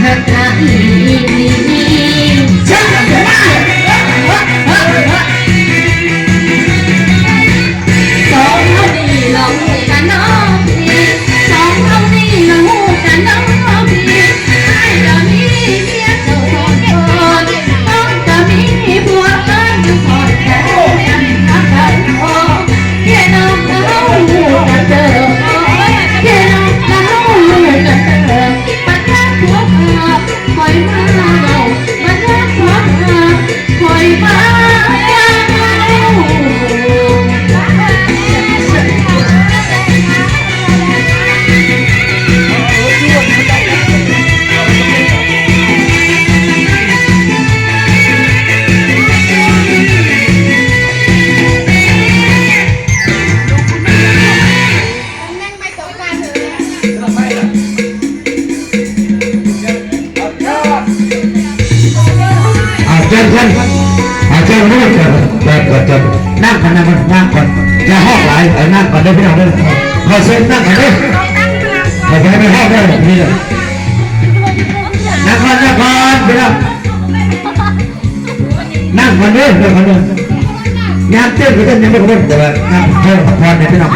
ຮັກກັນອີ່ຫຼີ. ສອງເຮົານີ້ລະຮູ້ກັນເນາະພີ່ ສອງເຮົານີ້ລະຮູ້ກັນເນາະພີ່ ອ້າຍກະມີເມຍເຈົ້າສອງຄົນ ນ້ອງກະມີຜົວເພິ່ນຢູ່ສອງຄົນ ກັນຫາກັນເນາະ ແຄ່ນ້ອງກະເຮົາຮູ້ກັນເດີ ແຄ່ນ້ອງກະເຮົາຮູ້ກັນເດີ ບັດຍາມຜົວເພິ່ນ ຂ້ອຍມາເວົ້າ ບັດຍາມຜົວເພິ່ນ ຂ້ອຍມາເວົ້າ. ອາ ເຊີນ ເຊີນ ອາ ເຊີນ ເຊີນ ນັ່ງກ່ອນ ນັ່ງກ່ອນ ຢ່າຮ້ອງຫຼາຍ ເອີ ນັ່ງກ່ອນເດີພີ່ນ້ອງເດີ ຂໍເຊີນນັ່ງກ່ອນເດີ ຂໍໃຫ້ໄປຮ້ອງເດີ ນີ້ເດີ ນັ່ງກ່ອນ ນັ່ງກ່ອນພີ່ນ້ອງ ນັ່ງກ່ອນເດີ ນັ່ງກ່ອນເດີ ຍາມເຕັ້ນກໍເຕັ້ນ ຍາມບໍ່ກໍບໍ່ ແຕ່ວ່ານັ່ງ ເອີ ພັກຜ່ອນໃຫ້ພີ່ນ້ອງ.